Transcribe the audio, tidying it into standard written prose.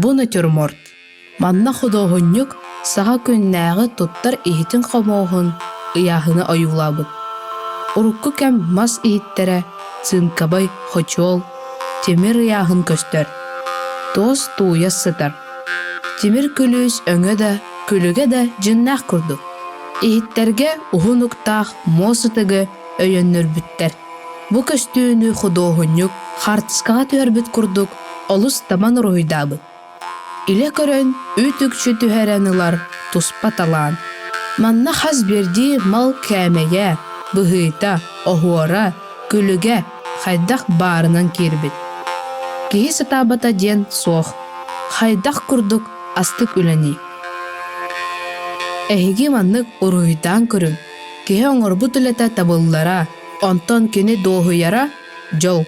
Бу натюрморт. Манна худуоһунньук саха күннээҕи туттар иһитин-хомуоһун ыйааһыны ойуулаабыт. Урукку кэм мас иһиттэрэ цинкабай хочуол, тимир ыйааһын көстөр. Туос тууйас сытар. Тимир күлүүс өҥө да, күлүгэ да дьиннээх курдук. Иһиттэргэ уһун уктаах муос ытыгы өйөннөрбүттэр. Бу көстүүнү худуоһунньук хаартыскаҕа түһэрбит курдук олус табан уруһуйдаабыт. Илэ көрөн, үүт-үкчү түһэрэн ылар туспа талаан. Манна хас биирдии мал кээмэйэ, быһыыта, оһуора, күлүгэ хайдах баарынан киирбит. Киһи сатаабата диэн суох. Хайдах курдук астык үлэний. Эһиги маннык уруһуйдаан көрүҥ. Киһи оҥорбут үлэтэ табыллара, онтон кини дуоһуйара – дьол.